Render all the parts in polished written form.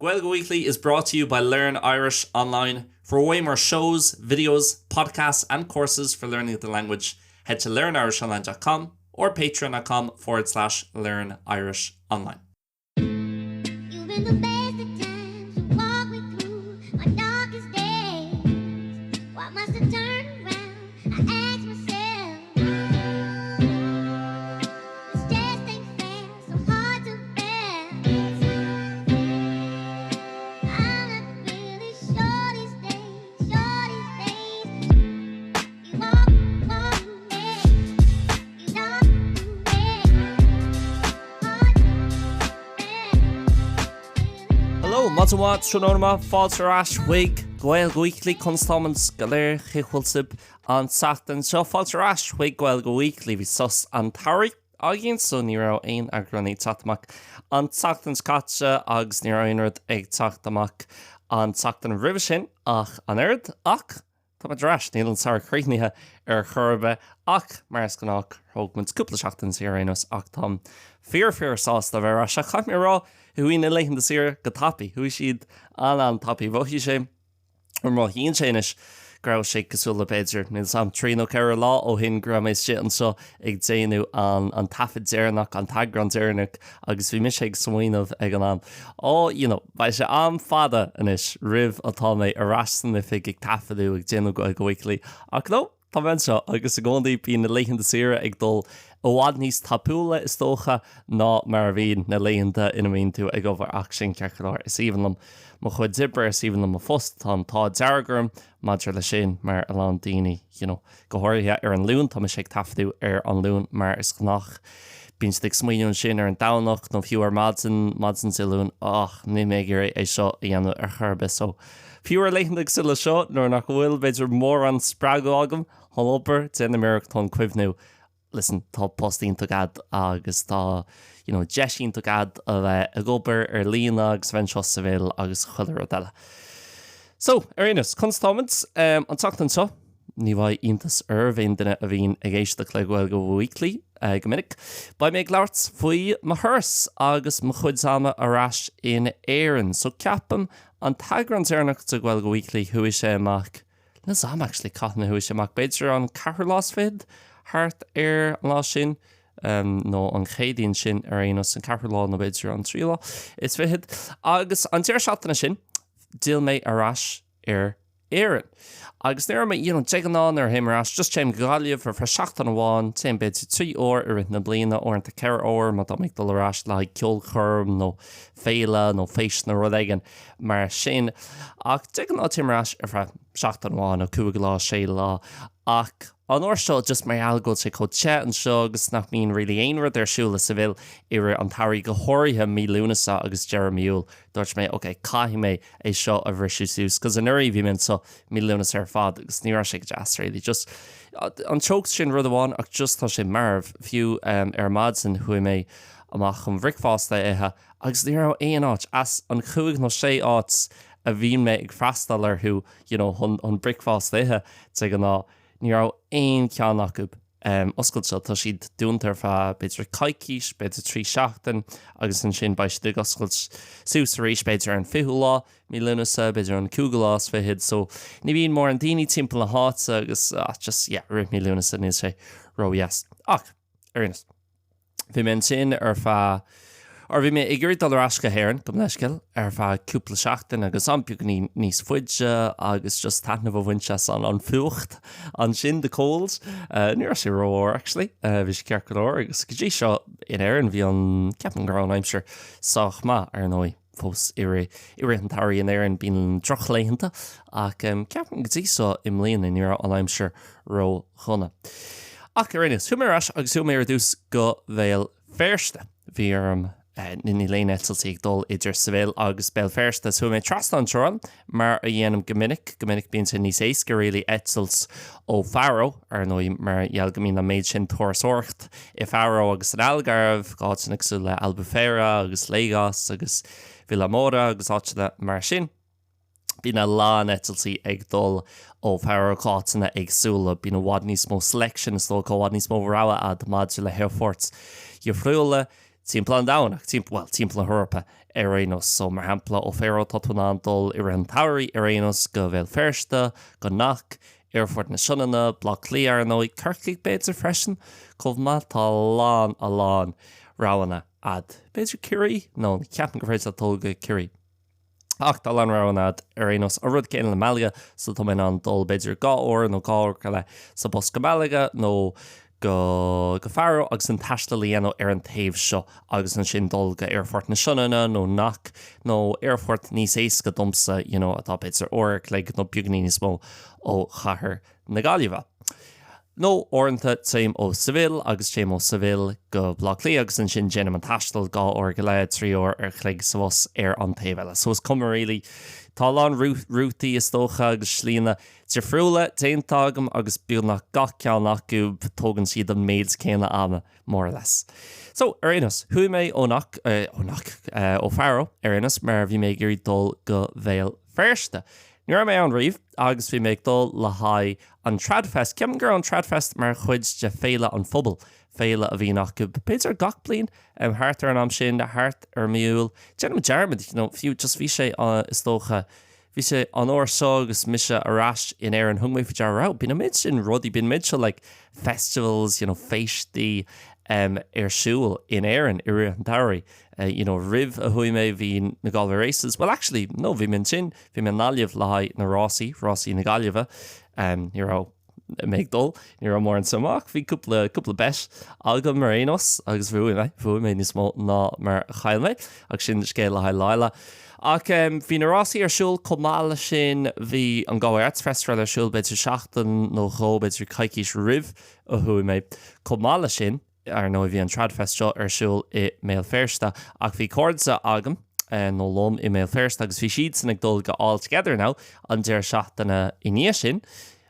Gaeilge Weekly is brought to you by Learn Irish Online. For way more shows, videos, podcasts and courses for learning the language, head to learnirishonline.com or patreon.com forward slash learn Irish online. You've been the best of times to walk me through my darkest days. Why must I turn around? I ask myself. This just ain't fair, so hard to bear. I'm not really sure these days, sure these days. You walk, walk me, you don't me. Hard to bear. Hello, maidin mhaith, tráthnóna maith, fáilte ar ais chuig Gaeilge Weekly, conas táimid go léir, cén chaoi a bhfuil sibh an tseachtain seo? Fáilte ar ais chuig Gaeilge Weekly, bhí sos an tsamhraidh againn so ní raibh aon eagrán ag teacht amach an tseachtain seo caite agus ní raibh aon rud ag teacht amach an tseachtain roimhe sin ach an oiread ach Tá muid ar ais, níl an samhradh críochnaithe ar chor ar bith ach mar is gnách thóg muid cúpla seachtain saor ar aon nós ach táim fíor fíor sásta a bheith ar ais ach caithfidh mé a rá chuaigh na laethanta saoire go tapaidh, chuaigh siad an-an-tapaidh, mhothaigh sé, nó mothaíonn sé anois go raibh sé cosúil le b'fhéidir, níl 'fhios a'm, trí nó ceithre lá ó shin go raibh mé istigh anseo ag déanamh an an taifead deireanach, an t-eagrán deireanach agus bhí mise ag smaoineamh ag an am, oh you know, beidh sé am fada anois roimh atá mé ar ais san oifig ag taifeadadh, ag déanamh Gaeilge Weekly ach no, tá mé anseo agus i gcónaí bíonn na laethanta saoire ag dul i bhfad níos tapúla is dócha ná mar a bhíonn na laethanta ina mbíonn tú ag obair ach sin ceart go leor, is aoibhinn liom mo chuid oibre, is aoibhinn liom mo phost, tá an t-ádh dearg orm maidir leis sin mar a lán daoine you know, go háirithe ar an Luan, tá mise ag taifeadadh ar an Luan mar is gnách. Bíonn siad ag smaoineamh ansin ar an Domhnach nó fiú ar maidin, maidin Dé Luain, ach níl mé ag iarraidh é seo a dhéanamh ar chor ar bith. So, fiú ar laethanta cosúil le seo, nuair nach bhfuil, b'fhéidir, mórán spreagadh agam chun obair, déanaim iarracht chun cuimhniú, listen, tá post iontach a'd agus tá, you know, deis iontach a'd a bheith ag obair ar líne agus a bheith anseo sa Seville agus chuile rud eile. So, ar aon nós, conas táimid? An tseachtain seo, ní bheidh iontas oraibh aon duine a bhíonn ag éisteacht le Gaeilge Weekly go minic, beidh mé ag labhairt faoi mo thuras agus mo chuid ama ar ais in Éirinn. So, ceapaim an t-eagrán deireanach de Gaeilge Weekly, chuaigh sé amach, níl 's a'm actually cathain a chuaigh sé amach, b'fhéidir an ceathrú lá is fichead, thart ar an lá sin, nó an Chéadaoin sin ar aon nós, an ceathrú lá nó b'fhéidir an tríú lá is fichead. Agus an deireadh seachtaine sin, D'fhill mé ar ais ar Éirinn. Agus ní raibh mé, you know, de ghnáth nuair a théim ar ais, just téim go Gaillimh ar feadh seachtain amháin, téim b'fhéidir 3 uair i rith na bliana, uaireanta 4 uair má tá mé ag dul ar ais le haghaidh ceolchoirm nó féile nó feis nó rud éigin mar sin. Ach de ghnáth téim ar ais ar feadh seachtain amháin nó 5 lá, 6 lá. Ach an uair seo, just mar gheall go bhfuil sé chomh te anseo agus nach mbíonn really aon rud ar siúl i Seville i rith an tsamhraidh, go háirithe mí Lúnasa agus deireadh mí Iúil, Dúirt mé, ok, caithfidh mé é seo a bhriseadh suas, cos anuraidh bhí mé anseo mí Lúnasa ar fad agus ní raibh sé go deas really, just an teocht sin rud amháin ach just tá sé marbh, fiú ar maidin chuaigh mé amach chun bricfeasta a ithe agus ní raibh aon áit, as an chúig nó sé áit a bhíonn mé ag freastal orthu you know chun an bricfeasta a ithe de ghnáth, ní raibh aon cheann acu. oscailte. Tá siad dúnta ar feadh b'fhéidir coicís, b'fhéidir 3 seachtain agus ansin beidh siad ag oscailt suas arís b'fhéidir ar an 20ú lá mí Lúnasa, b'fhéidir an cúigiú lá is fichead. So ní bhíonn mórán daoine timpeall na háite agus ah just yeah rith mí Lúnasa níl sé ródheas. Ach ar aon nós. Bhí mé ansin ar feadh, or bhí mé ag iarraidh dul ar ais go hÉirinn, gabh mo leithscéal, ar feadh cúpla seachtain agus am beagáinín níos faide agus just taitneamh a bhaint as an an fuacht ansin, the cold. Ní raibh sé rófhuar actually, bhí sé ceart go leor agus go dtí seo in Éirinn bhí an, ceapaim go raibh an aimsir sách maith ar ndóigh fós i rith, i rith an tsamhraidh in Éirinn bíonn drochlaethanta ach ceapaim go dtí seo i mbliana ní raibh an aimsir ró-dhona. Ach ar aon nós, chuaigh mé ar ais agus chuaigh mé ar dtús go Béal Feirste. Bhí orm, níl aon eitiltí ag dul idir Seville agus Béal Feirste, so chuaigh mé trasna an teorainn, mar a dhéanaim go minic. Go minic bíonn sé níos éasca really eitilt ó Faro, ar ndóigh, mar gheall go mbíonn an méid sin turasóireacht i Faro agus san Algarve, go áiteanna cosúil le Albufeira agus Lagos agus Vilamoura agus áiteanna mar sin. Bíonn a lán eitiltí ag dul ó Faro go háiteanna éagsúla. Bíonn i bhfad níos mó selection, is dócha, i bhfad níos mó rogha a'd maidir le haerfoirt dhifriúla. Timpeall an domhain, ach timpeall, bhuel, timpeall na hEorpa ar aon nós. So, mar shampla, ó Faro tá tú in ann dul i rith an tsamhraidh ar aon nós go Bhéal Feirste, go Knock, Aerfort na Sionainne, Baile Átha Cliath ar ndóigh, Corcaigh b'fhéidir freisin chomh maith. Tá a lán, a lán roghanna a'd. B'fhéidir Ciarraí? No, ní cheapaim gur féidir leat dul go Ciarraí. Ach tá a lán roghanna a'd ar aon nós. An rud céanna le Malaga, so tá mé in ann dul b'fhéidir 2 uair nó 2 uair go leith sa bus go Malaga nó go go Faro agus an taisteal a dhéanamh ar an taobh seo agus ansin dul go Aerfort na Sionainne nó Knock nó aerfort níos éasca domsa you know atá b'fhéidir uair a chloig nó beagáinín níos mó ó chathair na Gaillimhe. Nó uaireanta téim ó Seville agus téim ó Seville go Baile Átha Cliath agus ansin déanaim an taisteal 2 uair go leith, 3 uair ar chloig sa bhus ar an taobh eile. So is cuma really. Tá a lán rútaí is dócha agus slíanna difriúla déanta agam agus beagnach gach ceann acu tógann siad an méid céanna ama, more or less. So, ar aon nós, chuaigh mé ó Knock, ó Knock, ó Faro ar aon nós mar bhí mé ag iarraidh dul go Bhéal Feirste. Ní raibh mé ann riamh agus bhí mé ag dul le haghaidh an Tradfest. Ceapaim go raibh an Tradfest mar chuid de Féile an Phobail, féile a bhíonn acu b'fhéidir gach bliain, thart ar an am sin, thart ar mí Iúil. Déanaim dearmad, you know, fiú just bhí sé, is dócha, bhí sé an uair seo agus mise ar ais in Éirinn, thug mé faoi deara, wow, bíonn an méid sin rudaí, bíonn an méid seo like festivals, you know, féistí ar siúl in Éirinn i rith an tsamhraidh. You know, roimh a chuaigh mé bhí na Galway Races, well actually, no, bhí mé ansin, bhí mé i nGaillimh le haghaidh na rásaí, rásaí na Gaillimhe, ní raibh mé ag dul, ní raibh mórán suim ach bhí cúpla, cúpla bet agam ar aon nós agus bhuaigh mé, bhuaigh mé níos mó ná mar a chaill mé ach sin scéal le haghaidh lá eile. Ach bhí na rásaí ar siúl chomh maith leis sin, bhí an Galway Arts Festival ar siúl b'fhéidir seachtain nó dhó, b'fhéidir coicís roimh a chuaigh mé. Chomh maith leis sin, Ar ndóigh bhí an Tradfest seo ar siúl i mBéal Feirste ach bhí cairde agam nó liom i mBéal Feirste agus bhí siadsan ag dul go All Together Now an deireadh seachtaine i ndiaidh sin.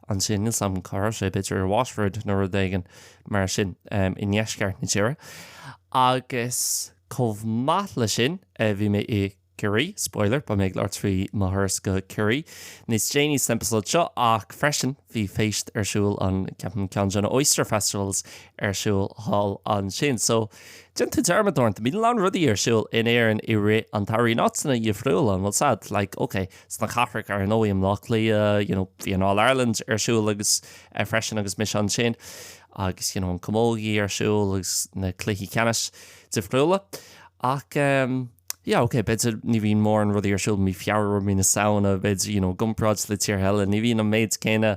Ansin níl 's agam cá raibh sé, b'fhéidir i Waterford nó rud éigin mar sin i ndeisceart na tíre. Agus chomh maith leis sin bhí mé i Ciarraí, spoiler, beidh mé ag labhairt faoi mo thuras go Ciarraí níos déanaí san eipeasóid seo ach freisin bhí féist ar siúl an, ceapaim, ceann de na Oyster Festivals ar siúl thall ansin. So, déanann tú dearmad uaireanta, bíonn a lán rudaí ar siúl in Éirinn i rith an tsamhraidh, in áiteanna dhifriúla, an bhfuil 's a'd, like, ok, sna cathracha ar ndóigh i mBleá Cliath, you know, bhí an All Ireland ar siúl agus freisin agus mise ansin agus, you know, an camogie ar siúl agus na cluichí ceannais difriúla ach ehm, Yeah, ok, b'fhéidir ní bhíonn mórán rudaí ar siúl mí Feabhra, mí na Samhna, b'fhéidir, you know, i gcomparáid le tíortha eile, ní bhíonn an méid céanna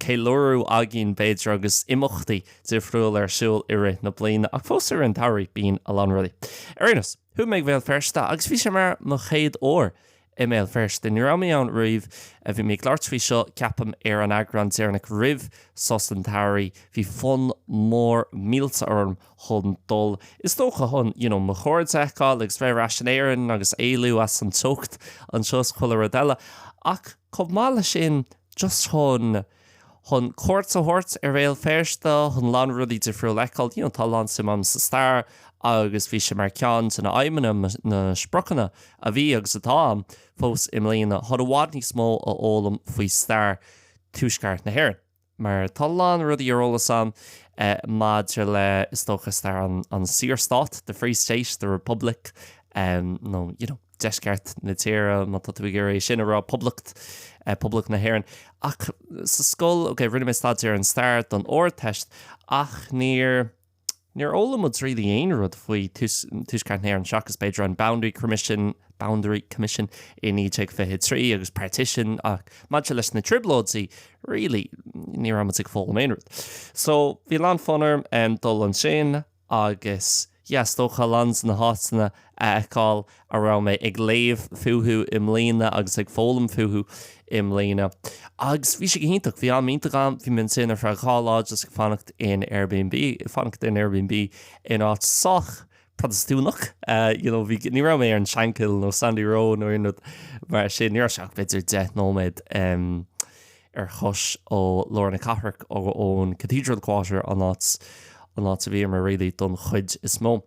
ceiliúradh againn, b'fhéidir, agus imeachtaí difriúla ar siúl i rith na bliana, ach fós i rith an tsamhraidh bíonn a lán rudaí. Ar aon nós, chuaigh mé go Béal Feirste agus bhí sé mar mo chéad uair i mBéal Feirste. Ní raibh mé ann riamh. Bhí mé ag labhairt faoi seo, ceapaim, ar an eagrán deireanach roimh sos an tsamhraidh. Bhí fonn mór millteach orm chun dul, is dócha, chun, you know, mo chairde a fheiceáil agus bheith ar ais in Éirinn agus éalú as an teocht anseo is chuile rud eile. Ach chomh maith leis sin, just chun, chun cuairt a thabhairt ar Bhéal Feirste, chun a lán rudaí difriúla a fheiceáil, you know, tá a lán suim agam sa stair agus bhí sé mar ceann de na aidhmeanna, na spriocanna a bhí agus atá agam fós i mbliana, chun i bhfad níos mó a fhoghlaim faoi stair Tuaisceart na hÉireann. Mar tá a lán rudaí ar eolas agam maidir le, is dócha, stair an Saorstát, the Free State, the Republic, nó, you know, deisceart na tíre, má tá tú ag iarraidh é sin a rá, Poblacht, Poblacht na hÉireann. Ach sa scoil, ok, rinne mé staidéar ar an stair don Ardteist, ach níor. Níor fhoghlaim muid really aon rud faoi Tuaisceart na hÉireann seachas b'fhéidir an Boundary Commission, Boundary Commission i 1923 agus Partition ach maidir leis na Trioblóidí really ní raibh muid ag foghlaim aon rud. So bhí a lán fonn orm dul ansin agus yeah is dócha a lán de na háiteanna a fheiceáil a raibh mé ag léamh fúthu i mbliana agus ag foghlaim fúthu i mbliana. Agus bhí sé go hiontach, bhí am iontach agam, bhí mé ansin ar feadh 2 lá just ag fanacht in Airbnb, ag fanacht in Airbnb in áit sách Protastúnach, you know, bhí, ní raibh mé ar an Shankill nó Sandy Row nó aon rud mar sin, ní raibh sé ach b'fhéidir 10 nóiméad ar chois ó lár na cathrach, ón Cathedral Quarter, an áit, an áit a bhíomar really don chuid is mó.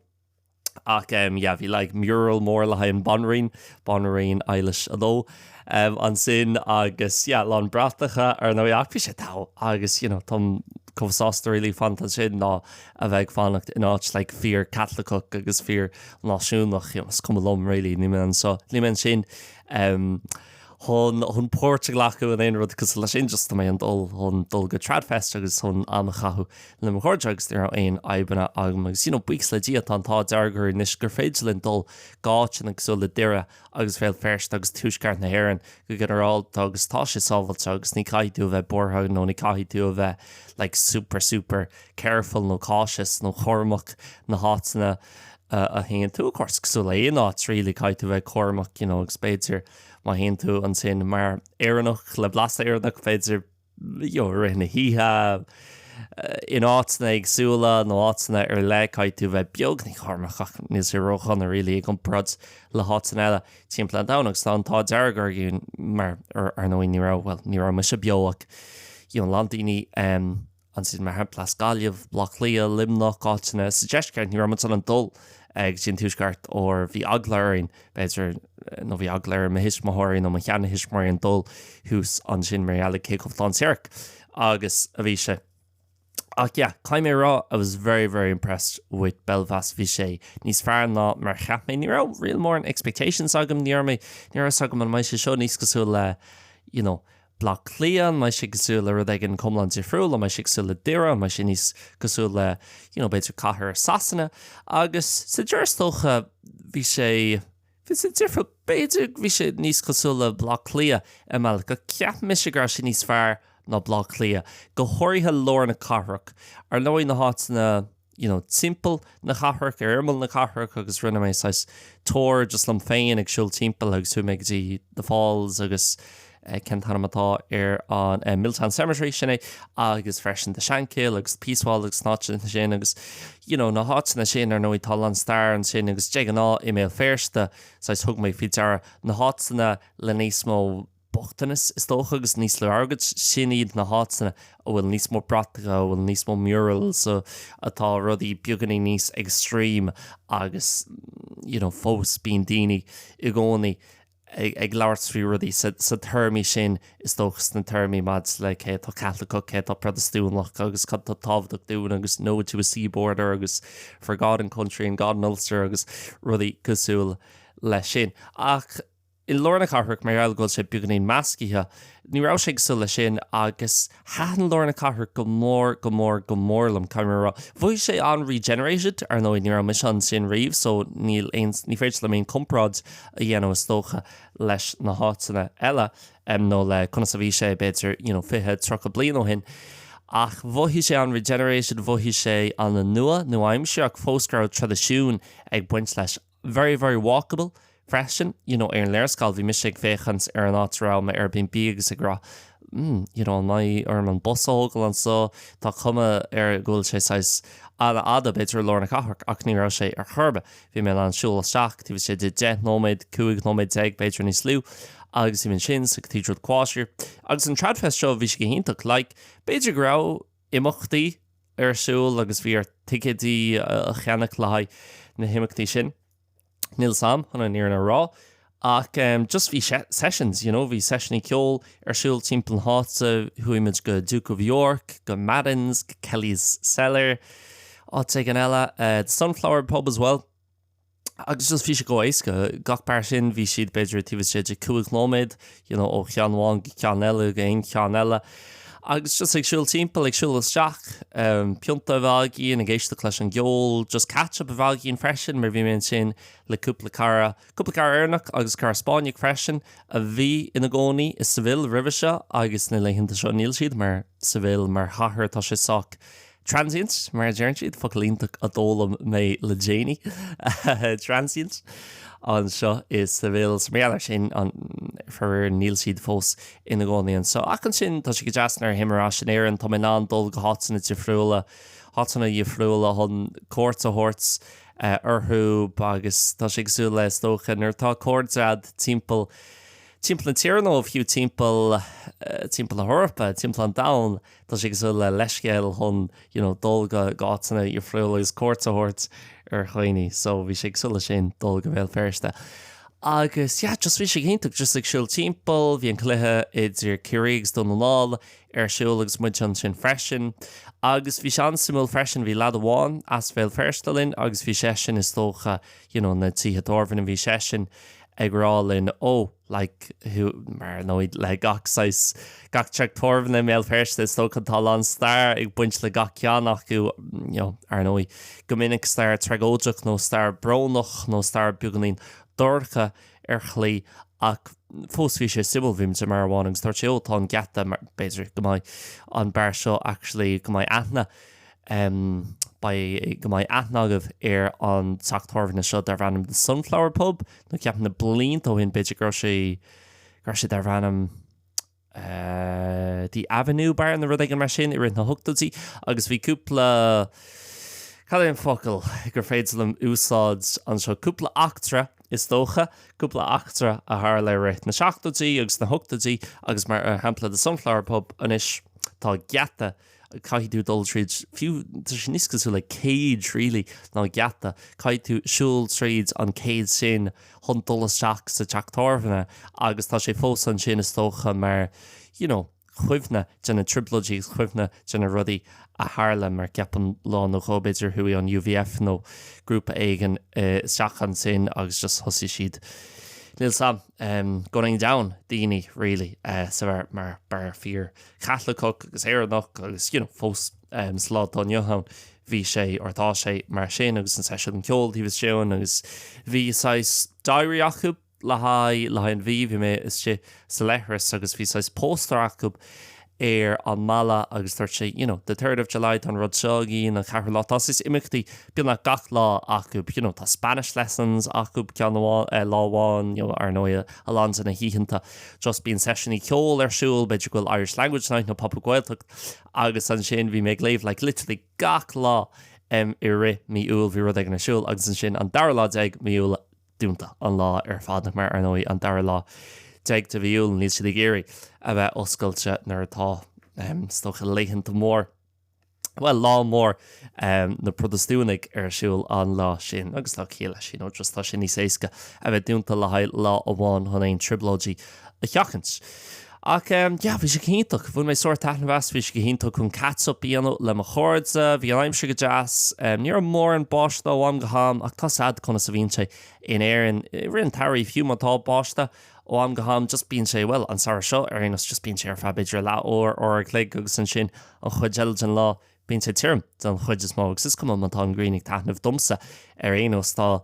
Ach yeah, bhí like mural mór le haghaidh an Banríon, Banríon Eilís a Dó, ansin agus yeah, lán bratacha ar ndóigh ach bhí sé togha agus you know, tá. chomh sásta really fanacht ansin ná a bheith ag fanacht in áit like fíor Caitliceach agus fíor náisiúnach, you know, is cuma liom really, níl mé anseo, níl mé ansin um, chun, chun páirt a ghlacadh in aon rud cosúil leis sin, just tá mé chun dul, chun dul go Tradfest agus chun am a chaitheamh le mo chairde agus ní raibh aon fhadhbanna agam agus you know, buíochas le Dia tá an t-ádh dearg orainn anois gur féidir linn dul go áiteanna cosúil le Doire agus Béal Feirste agus Tuaisceart na hÉireann go ginearálta agus tá sé sábháilte agus ní caithfidh tú a bheith buartha nó ní caithfidh tú a bheith like super super careful nó cautious nó cúramach na háiteanna a théann tú. Of course cosúil le aon áit really caithfidh tú a bheith cúramach you know agus b'fhéidir má théann tú ansin mar Éireannach le blas Éireannach b'fhéidir you know, i rith na hoíche, in áiteanna éagsúla nó áiteanna ar leith, caithfidh tú bheith beagáinín cúramach ach níl sé ródhona really i gcomparáid le háiteanna eile timpeall an domhain agus tá an t-ádh dearg orainn mar ar ndóigh ní raibh, bhuel, ní raibh mise beo ach you know, a lán daoine ansin mar shampla as Gaillimh, Baile Átha Cliath, Luimneach, áiteanna sa deisceart, ní raibh muid in ann dul go dtí an tuaisceart óir bhí eagla orainn b'fhéidir, nó bhí eagla ar mo thuismitheoirí nó mo sheanathuismitheoirí dul thuas ansin mar gheall ar cé chomh dainséarach agus a bhí sé. Ach yeah, caithfidh mé a rá, I was very, very impressed with Belfast. Bhí sé níos fearr ná mar a cheap mé. Ní raibh real mórán expectations agam, ní raibh mé, ní raibh fhios agam an mbeidh sé seo níos cosúil le, you know, Baile Átha Cliath, an mbeidh sé cosúil le rud éigin iomlán difriúil, an mbeidh sé cosúil le Doire, an mbeidh sé níos cosúil le, you know, b'fhéidir cathair i Sasana. Agus sa deireadh is dócha bhí sé, bhí sé difriúil, b'fhéidir bhí sé níos cosúil le Baile Átha Cliath i mbealach, ach cheap mise go raibh sé níos fearr ná Baile Átha Cliath, go háirithe lár na cathrach. Ar ndóigh na háiteanna you know, timpeall na cathrach, ar imeall na cathrach agus rinne mé saghas tour just liom féin ag siúl timpeall agus chuaigh mé go dtí The Falls agus eh, cén t-ainm atá ar an eh, Milltown Cemetery sin é agus freisin The Shankill agus Peace Wall agus na háiteanna sin agus you know, na háiteanna sin ar ndóigh tá a lán stair ansin agus de ghnáth i mBéal Feirste saghas thug mé faoi deara na háiteanna le níos mó bochtanas, is dócha, agus níos lú airgid, sin iad na háiteanna a bhfuil níos mó bratacha, a bhfuil níos mó murals, atá rudaí beagáinín níos extreme agus you know fós bíonn daoine i gcónaí ag labhairt faoi rudaí sa téarmaí sin, is dócha, sna téarmaí maidir le cé atá Caitliceach, cé atá Protastúnach agus cad atá tábhachtach dúinn agus no to a sea border agus for God and country and God and Ulster agus rudaí cosúil leis sin. Ach. I lár na cathrach, mar gheall go bhfuil sé beagáinín meascaithe, ní raibh sé cosúil leis sin agus thaitin lár na cathrach go mór, go mór, go mór liom, caithfidh mé a rá. Mhothaigh sé an-regenerated, ar ndóigh ní raibh mise ansin riamh so níl aon, ní féidir liom aon comparáid a dhéanamh is dócha leis na háiteanna eile nó le conas a bhí sé b'fhéidir you know 20, 30 bliain ó shin. Ach mhothaigh sé an-regenerated, mhothaigh sé an-nua, nua-aimseartha ach fós go raibh traidisiún ag baint leis. Very very walkable freisin, you know, ar an léarscáil bhí mise ag féachaint ar an áit a raibh m'Airbnb agus ag rá hmm, you know, an mbeidh orm an bus a thógáil anso, tá cuma air go bhfuil sé saghas an-fhada, b'fhéidir i lár na cathrach, ach ní raibh sé ar chor ar bith. Bhí mé in ann siúl isteach, taobh istigh de 10 nóiméad, 15 nóiméad, b'fhéidir níos lú, agus bhí mé ansin sa Cathedral Quarter. Agus an Tradfest seo, bhí sé go hiontach, like, b'fhéidir go raibh imeachtaí ar siúl agus bhí ort ticéidí a cheannach le haghaidh na himeachtaí sin. Níl 'fhios a'm, chun an fhírinne a rá. Ach just bhí sessions, you know, bhí seisiúnaí ceoil ar siúl timpeall na háite, chuaigh muid go Duke of York, go Madden's, go Kelly's Cellar, áit éigin eile, the Sunflower Pub as well. Agus just bhí sé chomh éasca, gach beár sin bhí siad b'fhéidir taobh istigh de 5 nóiméad, you know, ó cheann amháin go ceann eile go aon cheann eile. Agus just ag siúl timpeall, ag siúl isteach, pionta a bheith againn, ag éisteacht leis an gceol, just catch up a bheith againn freisin mar bhí mé ansin le cúpla cara, cúpla cara Éireannach agus cara Spáinneach freisin a bhí ina gcónaí i Seville roimhe seo agus na laethanta seo níl siad mar Seville mar chathair tá sé sách Transient, mar a deireann siad, focal iontach a d'fhoghlaim mé le déanaí, transient, anseo i Seville. So mar gheall air sin, faraor, níl siad fós ina gcónaí anseo. Ach ansin, tá sé go deas nuair a théim ar ais in Éirinn, tá mé in ann dul go háiteanna difriúla, háiteanna dhifriúla chun cuairt a thabhairt orthu agus tá sé cosúil le, is dócha, nuair atá cairde a'd timpeall, timpeall na tíre nó fiú timpeall, timpeall na hEorpa, timpeall an domhain. Tá sé cosúil le leithscéal chun you know dul go áiteanna difriúla agus cuairt a thabhairt ar dhaoine so bhí sé cosúil le sin dul go Béal Feirste. Agus yeah, just bhí sé go hiontach, just ag siúl timpeall, bhí an cluiche idir Ciarraí agus Dún na nGall ar siúl agus muid ansin freisin. Agus bhí sé an-suimiúil freisin, bhí leaid amháin as Bhéal Feirste linn agus bhí seisean is dócha, you know, na tithe tábhairne, bhí seisean ag rá linn, oh, like, mar ar ndóigh le gach saghas, gach teach tábhairne i mBéal Feirste is dócha tá a lán stair ag baint le gach ceann acu, you know, ar ndóigh, go minic stair tragóideach nó stair brónach nó stair beagáinín dorcha ar shlí ach fós bhí sé suimiúil, bhí muid i mbeár amháin agus dúirt sé, ó tá an geata mar b'fhéidir go mbeidh an beár seo actually go mbeidh aithne em beidh go mbeidh aithne agaibh ar an teach tábhairne seo darb ainm The Sunflower Pub nó ceapaim na blianta ó shin b'fhéidir go raibh sé go raibh sé darb ainm The Avenue Bar nó rud éigin mar sin i rith na hochtóidí agus bhí cúpla, cad é an focal gur féidir liom úsáid anseo, cúpla eachtra is dócha, cúpla eachtra a tharla i rith na seachtóidí agus na hochtóidí agus mar shampla The Sunflower Pub anois tá geata Caithfidh tú dul tríd, fiú tá sé níos cosúil le cage really ná geata, caithfidh tú siúl tríd an cage sin chun dul isteach sa teach tábhairne agus tá sé fós ansin is dócha mar you know chuimhne de na trioblóidí agus chuimhne de na rudaí a tharla mar ceapaim lá nó dhó b'fhéidir chuaigh an UVF nó grúpa éigin isteach ansin agus just thosaigh siad níl 's a'm gunning down daoine really sa bheár mar beár fíor Chaitliceach agus Éireannach agus you know fós sa lá atá inniu ann bhí sé or tá sé mar sin agus an seisiún ceoil taobh istigh ann agus bhí saghas diary acu le haghaidh le haghaidh an mhí bhí mé istigh sa leithreas agus bhí saghas póstaer acu ar an mballa agus dúirt sé you know the third of July tá an rud seo againn an ceathrú lá tá saghas imeachtaí beagnach gach lá acu you know tá Spanish lessons acu ceann amháin eh, lá amháin you know ar ndóigh a lán de na hoícheanta Just bíonn seisiúnaí ceoil ar siúl, b'fhéidir go bhfuil Irish Language Night nó Pop Up Gaeltacht agus ansin bhí mé ag léamh like literally gach lá em i rith mí Iúil bhí rud éigin ar siúl agus ansin an dara lá déag mí Iúil dúnta an lá ar fad mar ar ndóigh an dara lá déag de mhí Iúil níl siad ag iarraidh a bheith oscailte nuair atá em is dócha laethanta mór bhuel, lá mór na Protastúnaigh ar siúl an lá sin agus tá ciall leis, you know, just tá sé níos éasca a bheith dúnta le haghaidh lá amháin chun aon trioblóidí a sheachaint. Ach yeah, bhí sé go hiontach, bhain mé sórt taitneamh as, bhí sé go hiontach chun catch up a dhéanamh le mo chairde, bhí an aimsir go deas, ní raibh mórán báisteach ó am go ham ach tá 's a'd conas a bhíonn sé in Éirinn i rith an tsamhraidh fiú má tá báisteach ó am go ham just bíonn sé, bhuel, an samhradh seo ar aon nós just bíonn sé ar feadh b'fhéidir leath uair, uair a chloig agus ansin an chuid eile den lá bíonn sé tirim den chuid is mó agus is cuma má tá an ghrian ag taitneamh domsa ar aon nós tá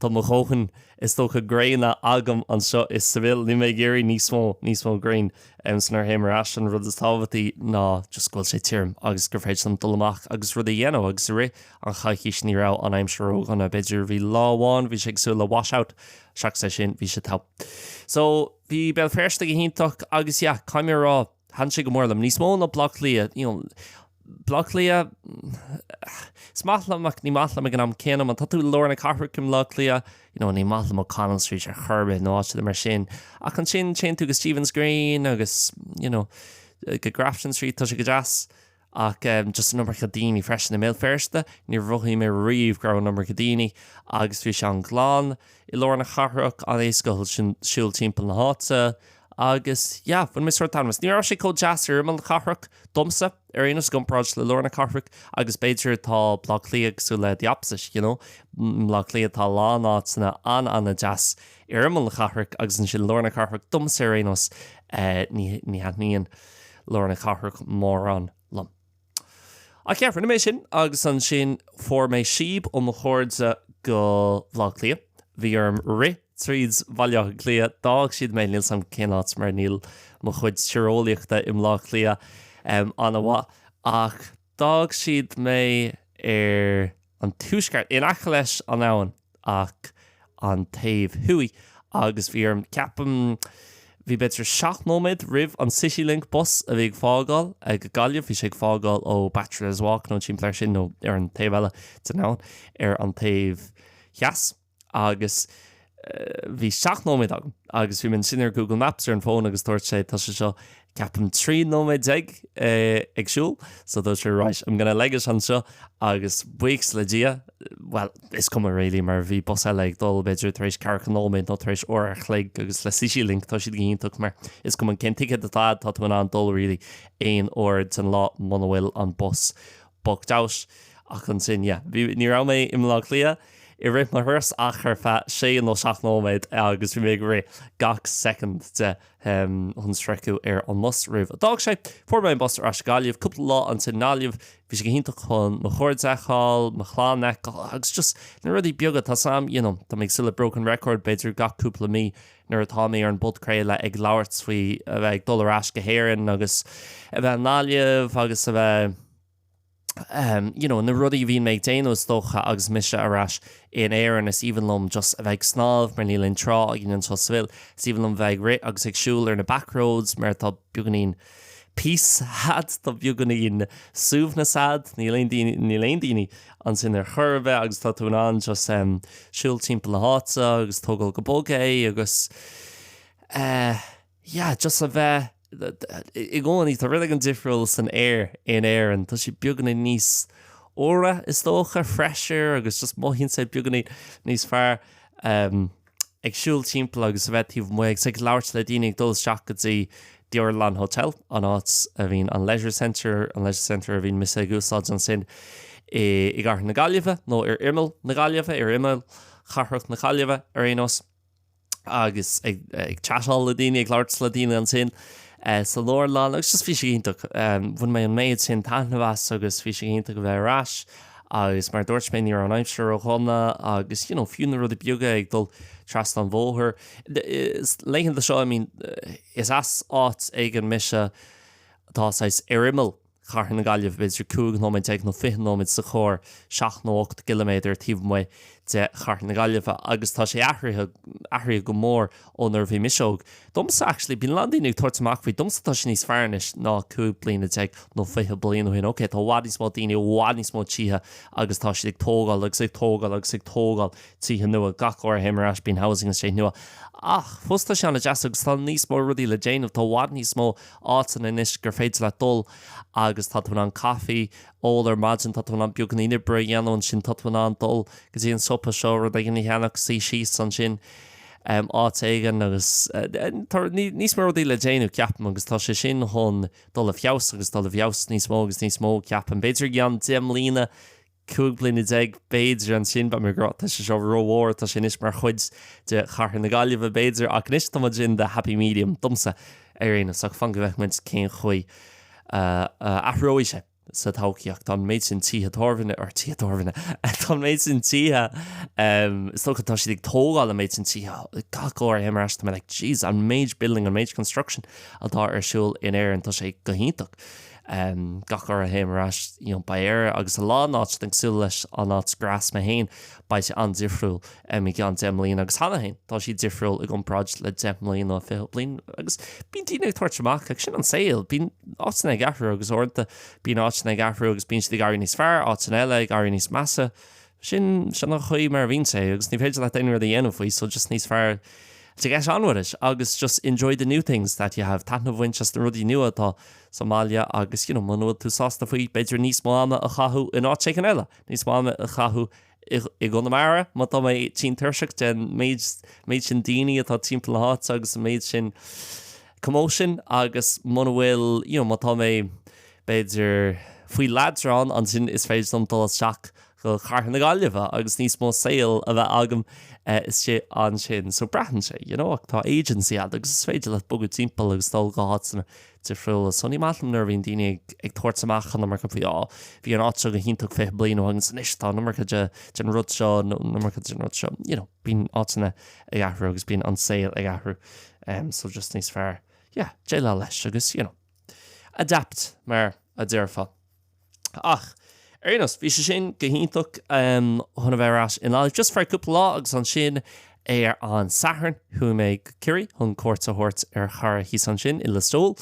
tá mo dhóthain is dócha gréine agam anseo i Seville níl mé ag iarraidh níos mó níos mó gréin so nuair a théim ar ais an rud is tábhachtaí ná just go bhfuil sé tirim agus gur féidir liom dul amach agus rud a dhéanamh agus i rith an choicís ní raibh an aimsir ródhona b'fhéidir bhí lá amháin bhí sé cosúil le washout seachas é sin bhí sé togha. So bhí Béal Feirste go hiontach agus yeah caithfidh mé a rá Thaitin sé go mór liom. Níos mó ná Baile Átha Cliath, you know, Baile Átha Cliath, is maith liom ach ní maith liom ag an am céanna. Má tá tú i lár na cathrach i mBaile Átha Cliath, you know, ní maith liom O'Connell Street ar chor ar bith nó áiteanna mar sin. Ach ansin téann tú go Stephen's Green agus, you know, go Grafton Street, tá sé go deas. Ach just an iomarca daoine freisin. I mBéal Feirste, níor mhothaigh mé riamh go raibh an iomarca daoine agus bhí sé an-ghlan i lár na cathrach, an-éasca siúl timpeall na háite agus yeah, bhain mé sórt taitneamh as. Ní raibh sé chomh deas ar imeall na cathrach, domsa, ar aon nós i gcomparáid le lár na cathrach agus b'fhéidir tá Baile Átha Cliath cosúil le the opposite, you know, mBaile Átha Cliath tá a lán áiteanna an-an-deas ar imeall na cathrach agus ansin lár na cathrach, domsa ar aon nós, ní ní thaitníonn lár na cathrach mórán liom. Ach yeah, rinne mé sin agus ansin fuair mé síob ó mo chairde go Baile Átha Cliath. Bhí orm rith tríd Bhaile Átha Cliath, d'fhág siad mé, níl 's a'm cén áit mar níl mo chuid tíreolaíochta i mBaile Átha Cliath an-mhaith, ach d'fhág siad mé ar an tuaisceart, in aice leis an abhainn ach an taobh thuaidh agus bhí orm, ceapaim, bhí b'fhéidir 7 nóiméad roimh an Citylink bus a bhí ag fágáil go Gaillimh, bhí sé ag fágáil ó Bachelor's Walk nó timpeall air sin nó ar an taobh eile den abhainn, ar an taobh theas agus. Bhí 7 nóiméad agam agus bhí mé ansin ar Google Maps ar an bhfón agus dúirt sé tá sé seo ceapaim 13 nóiméad ag siúl so dúirt sé right I'm gonna leg it anseo agus buíochas le Dia, bhuel is cuma really mar bhí bus eile ag dul b'fhéidir tar éis ceathracha nóiméad nó tar éis uair a chloig agus le Citylink tá siad go hiontach mar is cuma cén ticéad atá agat tá tú in ann dul really aon uair den lá muna bhfuil an bus booked out ach ansin yeah bhí ní raibh mé i mBaile Átha Cliath i rith mo thuras ach ar feadh sé nó seacht nóiméad agus bhí mé ag rith gach soicind de chun sroicheadh ar an mbus roimh a d'fhág sé. Fuair mé an bus ar ais go Gaillimh, cúpla lá ansin i nGaillimh, bhí sé go hiontach chun mo chairde a fheiceáil, mo chlann a fheiceáil agus just na rudaí beaga, tá 's a'm, you know, tá mé ag súil le broken record b'fhéidir gach cúpla mí nuair atá mé ar an bpodchraoladh ag labhairt faoi a bheith ag dul ar ais go hÉirinn agus a bheith i nGaillimh agus a bheith you know, na rudaí a bhíonn mé ag déanamh is dócha agus mise ar ais in Éirinn, is aoibhinn liom just a bheith ag snámh mar níl aon trá againn anseo sa Bhil, is aoibhinn liom bheith ag rith agus ag siúl ar na back roads mar tá beagáinín peace a'd, tá beagáinín suaimhneas a'd, níl aon daoine, níl aon daoine ansin ar chor ar bith agus tá tú in ann just siúl timpeall na háite agus tógáil go bog é agus eh yeah, just a bheith i gcónaí, tá rud éigin difriúil san aer in Éirinn, tá sé beagáinín níos úire is dócha, fresher agus just mothaíonn sé beagáinín níos fearr ag siúl timpeall agus a bheith taobh amuigh agus ag labhairt le daoine ag dul isteach go dtí The Orlán Hotel, an áit a bhíonn an Leisure Centre, an Leisure Centre a bhíonn mise ag úsáid ansin i gcathair na Gaillimhe nó ar imeall na Gaillimhe, ar imeall chathrach na Gaillimhe ar aon nós. agus ag chatáil le daoine, ag labhairt le daoine ansin san leabharlann agus just bhí sé iontach. Bhain mé an méid sin taitneamh as agus bhí sé iontach a bheith ar ais agus mar a dúirt mé ní raibh an aimsir ródhona agus you know fiú na rudaí beaga ag dul trasna an bhóthair. Laethanta seo I mean is as áit éigin mise atá saghas ar imeall Chathair na Gaillimhe, b'fhéidir 15 nóiméad nó 20 nóiméad sa charr, seacht nó ocht gciliméadar taobh amuigh de Chathair na Gaillimhe agus tá sé athraithe, athraithe go mór ó nuair a bhí mise óg. Domsa, actually, bíonn a lán daoine ag tabhairt amach faoi, domsa tá sé níos fearr anois ná 15 bliana nó 20 bliain ó shin. Ok, tá i bhfad níos mó daoine, i bhfad níos mó tithe agus tá siad ag tógáil agus ag tógáil agus ag tógáil tithe nua. Gach uair a théim ar ais bíonn housing estate nua. Ach fós tá sé an-deas agus tá níos mó rudaí le déanamh, tá i bhfad níos mó áiteanna anois gur féidir leat dul agus tá tú in ann caife a ól ar maidin, tá tú in ann beagáinín oibre a dhéanamh ansin, tá tú in ann dul go dtí an siopa seo, rud éigin a cheannach, suí síos ansin áit éigin agus tá níos mó rudaí le déanamh ceapaim agus tá sé sin chun dul i bhfeabhas agus dul i bhfeabhas níos mó agus níos mó ceapaim. B'fhéidir i gceann 10 mbliana 15 bliana b'fhéidir ansin beidh mé ag rá tá sé seo rómhór, tá sé anois mar chuid de chathair na Gaillimhe b'fhéidir ach anois tá muid in the happy medium, domsa ar aon nós ach fan go bhfeicfidh muid cén chaoi a athróidh sé sa todhchaí ach tá an méid sin tithe tábhairne, or tithe tábhairne, tá an méid sin tithe, is dócha tá siad ag tógáil an méid sin tithe, gach uair a théim ar ais tá mé like jeez an méid building, an méid construction atá ar siúl in Éirinn tá sé go hiontach. Gach uair a théim ar ais, you know, beidh Éire agus a lán áiteanna cosúil leis an áit gur as mé féin, beidh sé an-difriúil i gceann 10 mbliana agus cheana féin tá sí difriúil i gcomparáid le 10 mbliana nó 20 bliain agus bíonn daoine ag tabhairt amach ach sin an saol, bíonn áiteanna ag athrú agus uaireanta bíonn áiteanna ag athrú agus bíonn siad ag éirí níos fearr, áiteanna eile ag éirí níos measa. Sin, sin an chaoi mar a bhíonn sé agus ní féidir leat aon rud a dhéanamh faoi so just níos fearr to get on with it agus just enjoy the new things that you have, taitneamh a bhaint as na rudaí nua atá sa mbaile agus you know muna bhfuil tú sásta faoi b'fhéidir níos mó ama a chaitheamh in áit éigin eile, níos mó ama a chaitheamh i gConamara má tá mé tinn tuirseach den méid, méid sin daoine atá timpeall na háite agus an méid sin commotion agus muna bhfuil you know má tá mé b'fhéidir faoi leadrán ansin is féidir liom dul isteach go Cathair na Gaillimhe agus níos mó saoil a bheith agam istigh ansin. So braitheann sé, you know, ach tá agency agat agus is féidir leat bogadh timpeall agus dul go háiteanna difriúla. So ní maith liom nuair a bhíonn daoine ag, ag tabhairt amach an iomarca faoi, á, bhí an áit seo go hiontach 20 bliain ó shin agus anois tá an iomarca de, den rud seo nó an iomarca den rud seo. You know, bíonn áiteanna ag athrú agus bíonn an saol ag athrú. Um, so just níos fearr, yeah, déileáil leis agus, you know, adapt mar a déarfá. Ach, ar aon nós, bhí sé sin go hiontach chun a bheith ar ais i nGaillimh just for cúpla lá agus ansin ar an Satharn chuaigh mé go Ciarraí chun cuairt a thabhairt ar chara thíos ansin i Lios Póil.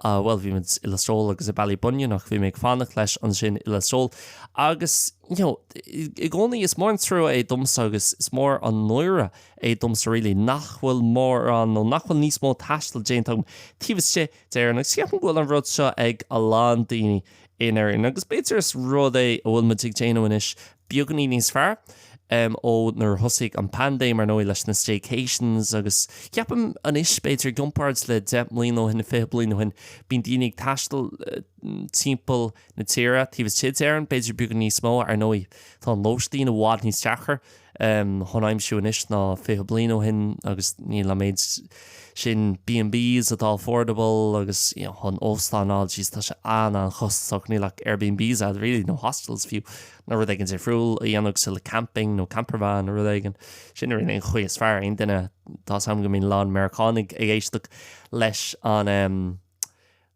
Bhuel, bhí muid i Lios Póil agus i Ballybunion ach bhí mé ag fanacht leis ansin i Lios Póil agus, you know, i gcónaí is mór an trua é domsa agus is mór an náire é domsa really nach bhfuil mórán nó nach bhfuil níos mó taistil déanta agam taobh istigh d'Éirinn agus ceapaim go bhfuil an rud seo ag a lán daoine in Éirinn agus b'fhéidir is rud é a bhfuil muid ag déanamh anois beagáinín níos fearr ó nuair a thosaigh an paindéim, ar ndóigh, leis na staycations agus ceapaim anois, b'fhéidir, i gcomparáid le 10 mbliana ó shin, 20 bliain ó shin, bíonn daoine ag taisteal timpeall na tíre, taobh istigh d'Éirinn, b'fhéidir beagán níos mó, ar ndóigh, tá an lóistín i bhfad níos deacra chun aimsiú anois ná 20 bliain ó shin agus níl an méid sin B&Bs atá affordable agus you know chun óstán a fháil, jeez tá sé an-an-chostasach, níl ach Airbnbs ann really nó hostels fiú nó rud éigin difriúil a dhéanamh cosúil le camping nó campervan nó rud éigin. Sin really an chaoi is fearr aon duine, tá 's agam go mbíonn a lán Meiriceánaigh ag éisteacht leis an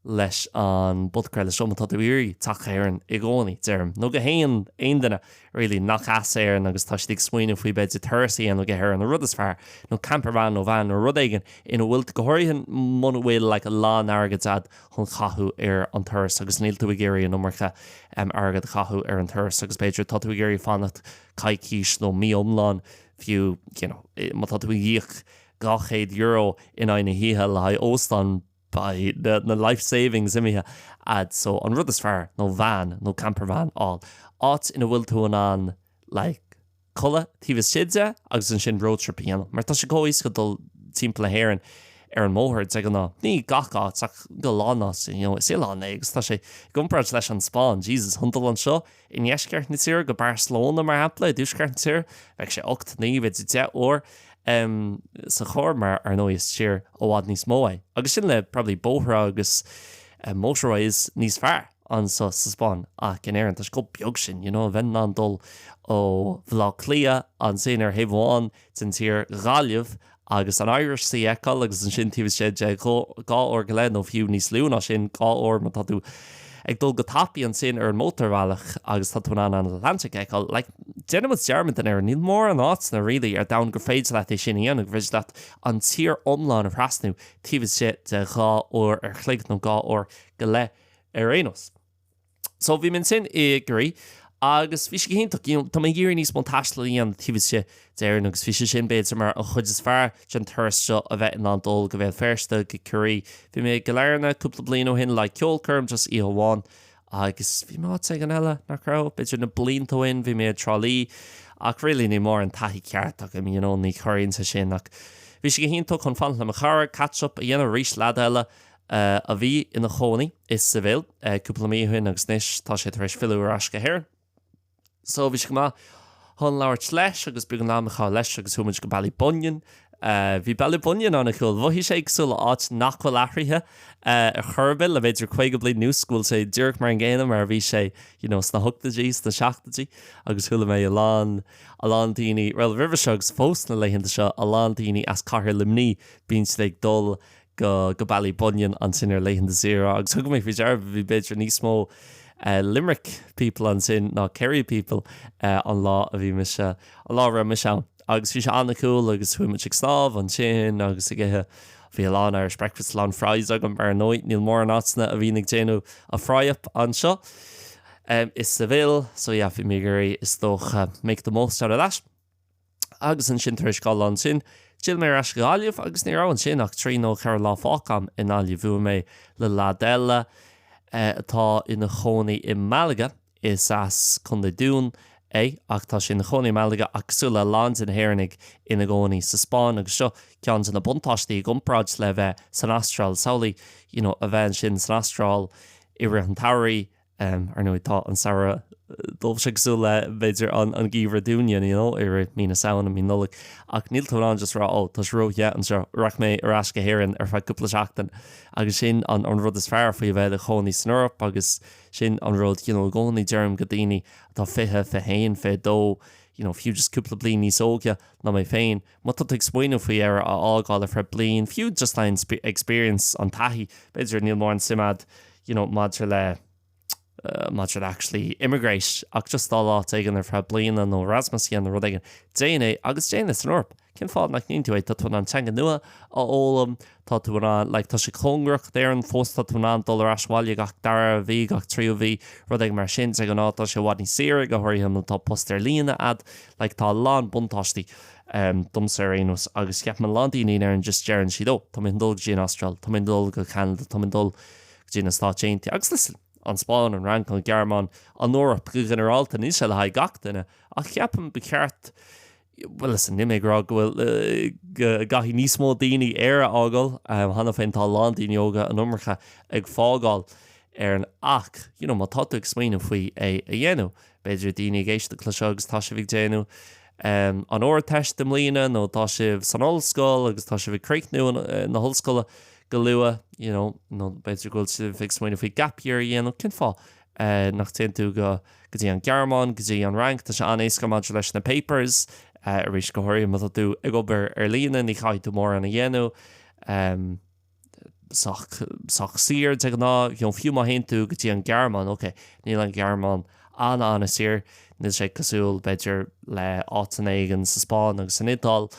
leis an bpodchraoladh seo má tá tú ag iarraidh teacht go hÉirinn i gcónaí, deirim, nó go haon aon duine really nach as Éirinn agus tá siad ag smaoineamh faoi b'fhéidir turas a dhéanamh go hÉirinn, an rud is fearr, nó campervan nó van nó rud éigin ina bhfuil tú, go háirithe muna bhfuil like a lán airgid a'd chun caitheamh ar an turas agus níl tú ag iarraidh an iomarca airgead a chaitheamh ar an turas agus b'fhéidir tá tú ag iarraidh fanacht coicís nó mí iomlán fiú, you know, má tá tú ag íoc €200 in aghaidh na hoíche le haghaidh óstán, beidh na life savings imithe a'd so an rud is fearr nó van nó campervan a fháil, áit ina bhfuil tú in ann like codladh taobh istigh de agus ansin road trip a dhéanamh mar tá sé chomh éasca dul timpeall na hÉireann ar an mbóthar de ghnáth, ní gach áit ach go lán áit, you know, is oileán é agus tá sé i gcomparáid leis an Spáinn, Jesus, chun dul anseo i ndeisceart na tíre go Barcelona, mar shampla, i dtuaisceart na tíre, bheadh sé 8, 9, b'fhéidir 10 uair sa charr mar, ar ndóigh, is tír i bhfad níos mó é. Agus sin le probably bóithre agus motorways níos fearr anseo sa Spáinn ach in Éirinn tá sé chomh beag sin, you know, a bheith in ann dul ó Bhaile Átha Cliath ansin ar thaobh amháin den tír, Gaillimh agus an Irish Sea a fheiceáil agus ansin taobh istigh de dhá uair go leith nó fiú níos lú ná sin, 2 uair má tá tú ag dul go tapaidh ansin ar an mótarbhealach agus tá tú in ann an Atlantic a fheiceáil. Like, déanann muid dearmad in Éirinn, níl mórán áiteanna really ar domhan gur féidir leat é sin a dhéanamh, gur féidir leat an tír iomlán a thrasnú taobh istigh de dhá uair ar chloig nó dhá uair go leith ar aon nós. So bhí mé ansin i gCiarraí agus bhí sé go hiontach. You know, tá mé ag iarraidh níos mó taistil a dhéanamh taobh istigh d'Éirinn agus bhí sé sin b'fhéidir mar an chuid is fearr den turas seo a bheith in ann dul go Béal Feirste, go Ciarraí. Bhí mé i gCill Airne cúpla bliain ó shin le ceolchoirm just oíche amháin agus bhí mé áit éigin eile nach raibh, b'fhéidir na blianta ó shin bhí mé i dTrá Lí ach really níl mórán taithí ceart agam, you know, ní chorraíonn sé sin ach bhí sé go hiontach chun fanacht le mo chara, catch up a dhéanamh arís leaid eile a bhí ina chónaí i Seville cúpla mí ó shin agus anois tá sé tar éis filleadh ar ais go hÉirinn. So bhí sé go maith chun labhairt leis agus beagán am a chaitheamh leis agus chuaigh muid go Ballybunion. Bhí Ballybunion an-cool. Mhothaigh sé cosúil le áit nach bhfuil athraithe ar chor ar bith le b'fhéidir 50 bliain anuas, go bhfuil sé díreach mar an gcéanna mar a bhí sé you know sna hochtóidí, sna seachtóidí agus chuala mé a lán, a lán daoine, bhuel roimhe seo agus fós na laethanta seo, a lán daoine as cathair Luimnigh, bíonn siad ag dul go go Ballybunion ansin ar laethanta saoire agus thug mé faoi deara bhí b'fhéidir níos mó Limerick people ansin ná Kerry people an lá a bhí mise, an lá a raibh mise ann. Agus bhí sé an-cool agus chuaigh muid ag snámh ansin agus ag ithe, bhí a lán Irish breakfast, a lán fries agam ar ndóigh, níl mórán áiteanna a bhíonn ag déanamh a fry up anseo i Seville so yeah bhí mé ag iarraidh is dócha make the most out of that. Agus ansin tar éis dhá lá ansin, d'fhill mé ar ais go Gaillimh agus ní raibh ansin ach trí nó ceithre lá fágtha agam i nGaillimh. Bhuail mé le leaid eile atá ina chónaí i Malaga, is as Contae Dún é ach tá sé ina chónaí i Malaga ach cosúil le a lán de na hÉireannaigh ina gcónaí sa Spáinn agus seo ceann de na buntáistí i gcomparáid le bheith san Astráil. Samhlaigh you know a bheith ansin san Astráil i rith an tsamhraidh, Ar ndóigh, tá an samhradh dóibhse cosúil le, b'fhéidir, an geimhreadh dúinne, you know, i rith mí na Samhna, mí Nollag, ach níl tú in ann just rá, oh, tá sé róthe anseo, rachaidh mé ar ais go hÉirinn ar feadh cúpla seachtain. Agus sin an rud is fearr faoi a bheith i do chónaí san Eoraip agus sin an rud, you know, i gcónaí deirim go daoine atá 20, 21, 22, you know, fiú just cúpla bliain níos óige ná mé féin, má tá tú ag smaoineamh faoi Éire a fhágáil ar feadh bliain, fiú just le experience, an taithí, b'fhéidir níl mórán suim a'd, you know, maidir le maidir le actually immigrate ach just dul áit éigin ar feadh bliana nó Erasmus a dhéanamh nó rud éigin, déan é agus déan é san Eoraip. Cén fáth nach ndéanann tú é? Tá tú in ann teanga nua a fhoghlaim, tá tú in ann, like, tá sé cóngarach d'Éirinn fós, tá tú in ann dul ar ais abhaile gach dara mhí, gach tríú mhí, rud éigin mar sin. De ghnáth tá sé i bhfad níos saoire, go háirithe má tá post ar líne a'd, like, tá a lán buntáistí domsa ar aon nós agus ceapaim a lán daoine in Éirinn just deireann siad, oh, tá mé chun dul go dtí an Astráil, tá mé chun dul go Ceanada, tá mé chun dul go dtí na Stáit Aontaithe agus listen, an Spáinn, an Fhrainc, an Ghearmáin, an Eoraip go ginearálta, níl sé le haghaidh gach duine ach ceapaim ba cheart Bhuel, listen, níl mé ag rá go bhfuil, go gcaithfidh níos mó daoine Éire a fhágáil, cheana féin tá a lán daoine óga, an iomarca, ag fágáil Éireann ach, you know, má tá tú ag smaoineamh faoi é a dhéanamh, b'fhéidir daoine ag éisteacht le seo agus tá sibh ag déanamh an Ardteist i mbliana nó tá sibh san ollscoil agus tá sibh ag críochnú na hollscoile go luath, you know, nó b'fhéidir go bhfuil sibh ag smaoineamh faoi gap year a dhéanamh, cén fáth nach dtéann tú go go dtí an Ghearmáin, go dtí an Fhrainc, tá sé an-éasca maidir leis na papers, arís go háirithe má tá tú ag obair ar líne, ní chaithfidh tú mórán a dhéanamh, sách, sách saor de ghnáth, you know, fiú má théann tú go dtí an Ghearmáin, ok, níl an Ghearmáin an-an-saor, níl sé cosúil, b'fhéidir, le áiteanna éigin sa Spáinn agus san Iodáil,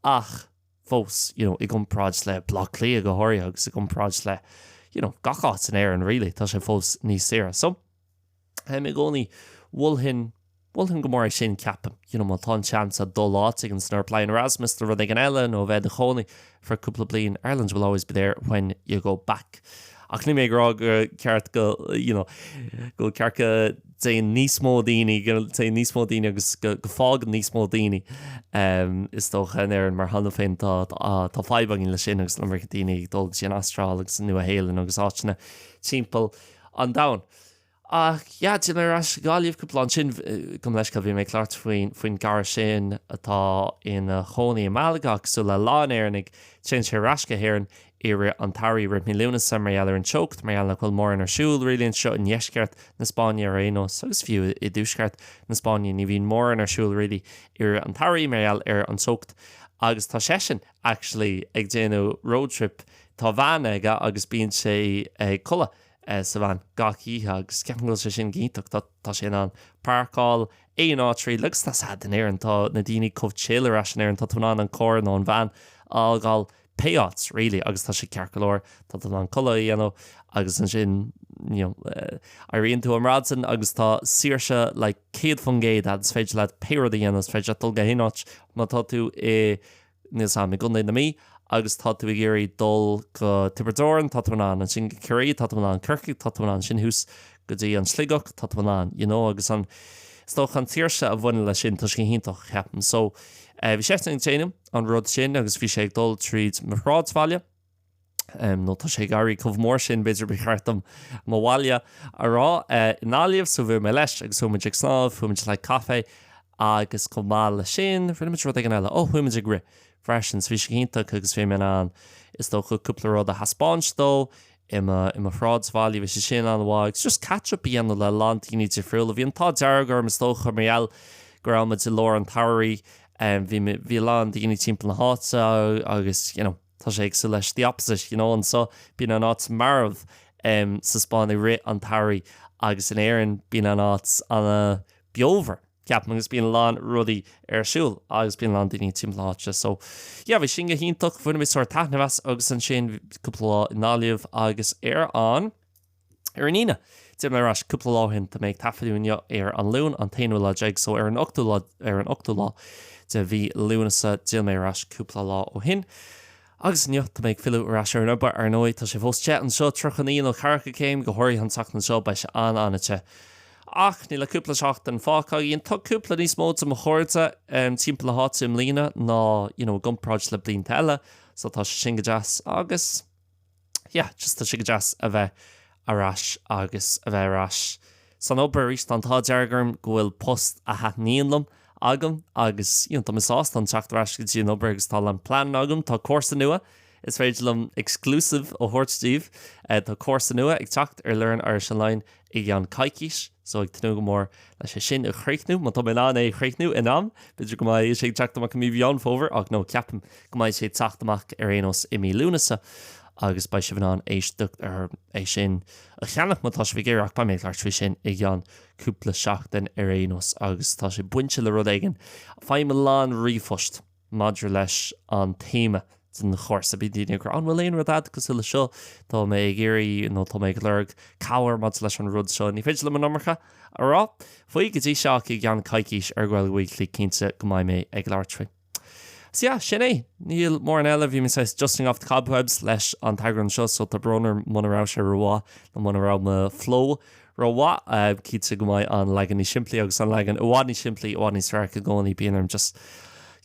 ach fós, you know, i gcomparáid le Baile Átha Cliath go háirithe agus i gcomparáid le, you know, gach áit in Éirinn really, tá sé fós níos saoire. So. I gcónaí, mholfainn, mholfainn go mór é sin, ceapaim. You know, má tá an seans a'd dul áit éigin san Eoraip le Erasmus nó rud éigin eile nó a bheith i do chónaí for cúpla bliain, Ireland will always be there when you go back. Ach níl mé ag rá go ceart go, you know, go ceart go dtéann níos mó daoine, go dtéann níos mó daoine agus go, go fágann níos mó daoine, is dócha, in Éirinn mar cheana féin tá, tá fadhb againn leis sin agus an iomarca daoine ag dul go dtí an Astráil agus an Nua-Shéalainn agus áiteanna timpeall an domhain. Ach yeah, d'fhill mé ar ais go Gaillimh cúpla lá ansin, gabh mo leithscéal, bhí mé ag labhairt faoin, faoin gcara sin atá ina chónaí i Malaga ach cosúil le a lán Éireannaigh, téann sé ar ais go hÉirinn i rith an tsamhraidh, i rith mí Lúnasa mar gheall ar an teocht, mar gheall nach bhfuil mórán ar siúl really anseo i ndeisceart na Spáinne ar aon nós, agus fiú i dtuaisceart na Spáinne ní bhíonn mórán ar siúl really i rith an tsamhraidh mar gheall ar an teocht agus tá seisean actually ag déanamh road trip, tá veain aige agus bíonn sé ag codladh sa veain gach oíche agus ceapaim go bhfuil sé sin go hiontach. Tá tá sé in ann páirceáil aon áit really agus tá sad in Éirinn, tá na daoine chomh chill ar ais in Éirinn, tá tú in ann an carr nó an veain a fhágáil pé áit really agus tá sé ceart go leor, tá tú in ann codladh a dhéanamh agus ansin you know éiríonn tú ar maidin agus tá saoirse like 100% a'd, is féidir leat pé rud a dhéanamh, is féidir leat dul go haon áit má tá tú i Níl 's a'm, i gContae na Mí agus tá tú ag iarraidh dul go Tiobraid Árann, tá tú in ann, ansin go Ciarraí, tá tú in ann, Corcaigh, tá tú in ann, ansin thuas go dtí an Sligeach, tá tú in ann, you know, agus an, is dócha an tsaoirse a bhaineann leis sin, tá sé go hiontach, ceapaim. So, bhí seisean ag déanamh an rud sin agus bhí sé ag dul tríd mo shráidbhaile, nó tá sé ag éirí chomh mór sin, b'fhéidir ba cheart dom mo bhaile a rá, i nGaillimh, so bhuail mé leis agus chuaigh muid ag snámh, chuaigh muid le haghaidh caife agus chomh maith leis sin, rinne muid rud éigin eile, ó, chuaigh muid ag rith freisin, so bhí sé go hiontach agus bhí mé in ann, is dócha, cúpla rud a thaispeáint dó i mo, i mo shráidbhaile, bhí sé sin an-mhaith agus just catch up a dhéanamh le a lán daoine difriúla. Bhí an t-ádh dearg orm, is dócha, mar gheall go raibh muid i lár an tsamhraidh, bhí, bhí a lán daoine timpeall na háite agus, you know, Tá sé cosúil leis the opposite, you know, anseo bíonn an áit marbh sa Spáinn i rith an tsamhraidh agus in Éirinn bíonn an áit an-bheomhar, ceapaim, agus bíonn a lán rudaí ar siúl agus bíonn a lán daoine timpeall na háite. So, yeah, bhí sin go hiontach, bhain mé sórt taitneamh as agus ansin cúpla lá i nGaillimh agus ar an. Ar an Aoine, d'fhill mé ar ais cúpla lá ó shin. Tá mé ag taifeadadh inniu ar an Luan, an t-aonú lá déag, so ar an ochtú lá, ar an ochtú lá de mhí Lúnasa, d'fhill mé ar ais cúpla lá ó shin. Agus inniu, tá mé ag filleadh ar ais ar an obair, ar ndóigh. Tá sé fós te anseo, 39 nó ceathracha céim, go háirithe an tseachtain seo, beidh sé an-an-te. Ach níl ach cúpla seachtain fágtha againn. Tá cúpla níos mó de mo chairde timpeall na háite i mbliana ná, you know, i gcomparáid le blianta eile, so tá sé sin go deas. Agus. yeah, just tá sé go deas a bheith ar ais agus a bheith ar ais san obair arís. Tá an t-ádh dearg orm go bhfuil post a thaitníonn liom agam agus you know, tá mé sásta an teacht ar ais go dtí an obair agus tá a lán pleananna agam. Tá cúrsa nua is féidir liom exclusive a thabhairt daoibh. Tá cúrsa nua ag teacht ar Learn Irish Online i gceann coicís, so ag tnúth go mór leis é sin a chríochnú, má tá mé in ann é a chríochnú in am. B'fhéidir go mbeidh sé ag teacht amach i mí Mheán Fómhair, ach no, ceapaim go mbeidh sé ag teacht amach ar aon nós i mí Lúnasa. agus beidh sibh in ann éisteacht ar é sin a cheannach má tá sibh ag iarraidh ach beidh mé ag labhairt faoi sin i gceann cúpla seachtain ar aon nós agus tá sé bainte le rud éigin. Faighim a lán ríomhphost maidir leis an téama den chúrsa. Bíonn daoine ag rá, an bhfuil aon rud agat cosúil le seo? Tá mé ag iarraidh nó tá mé ag lorg cabhair maidir leis an rud seo. Ní féidir liom an iomarca a rá faoi go dtí seo ach i gceann coicís ar Gaeilge Weekly cinnte go mbeidh mé ag labhairt faoi. So yeah, sin é. Níl mórán eile, bhí mé saghas dusting off the cobwebs leis an t-eagrán seo so tá brón orm muna raibh sé rómhaith nó muna raibh mo flow rómhaith. Cinnte go mbeidh an leagan níos simplí agus an leagan i bhfad níos simplí, i bhfad níos fearr i gcónaí. Bíonn orm just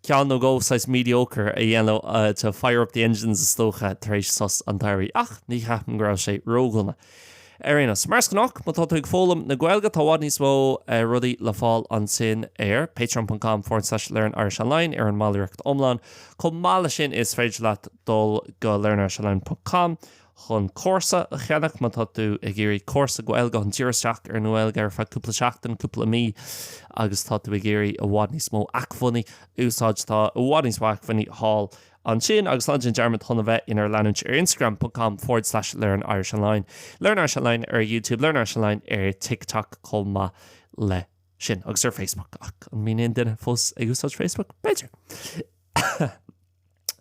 ceann nó dhó saghas mediocre a dhéanamh to fire up the engines is dócha tar éis sos an tsamhraidh. Ach ní cheapaim go raibh sé ródhona. Ar aon nós, mar is gnách, má tá tú ag foghlaim na Gaeilge, tá i bhfad níos mó rudaí le fáil ansin ar patreon ponc com forward slash learn Irish Online ar an mballraíocht iomlán. Chomh maith leis sin, is féidir leat dul go learnirishonline ponc com chun cúrsa a cheannach má tá tú ag iarraidh cúrsa Gaeilge chun díriú isteach ar an nGaeilge ar feadh cúpla seachtain, cúpla mí agus tá tú ag iarraidh i bhfad níos mó acmhainní a úsáid. Tá i bhfad níos mó acmhainní thall ansin agus ná déan dearmad chun a bheith inár leanúint ar Instagram ponc com forward slash learn Irish Online, Learn Irish Online ar YouTube, Learn Irish Online ar TikTok chomh maith le sin agus ar Facebook ach an mbíonn aon duine fós ag úsáid Facebook? B'fhéidir.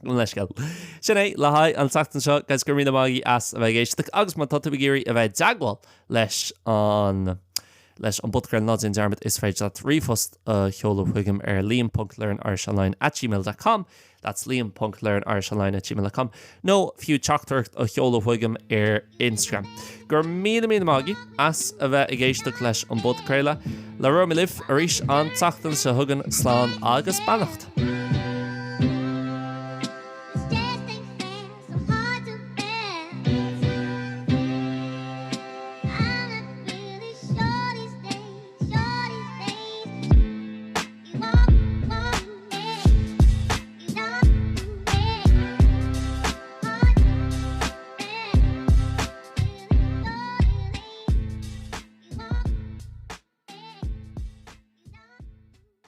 An leithscéal. Sin é le haghaidh an tseachtain seo, guys, go raibh míle maith agaibh as a bheith ag éisteacht agus má tá tú ag iarraidh a bheith i dteagmháil leis an leis an bpodchraoladh ná déan dearmad is féidir leat ríomhphost a sheoladh chugam ar liam ponc learnirishonline at gmail dot com that's liam ponc learnirishonline at gmail dot com nó fiú teachtaireacht a sheoladh chugam ar Instagram. Go raibh míle míle maith agaibh as a bheith ag éisteacht leis an bpodchraoladh. Labhróidh mé libh arís an tseachtain seo chugainn slán agus beannacht.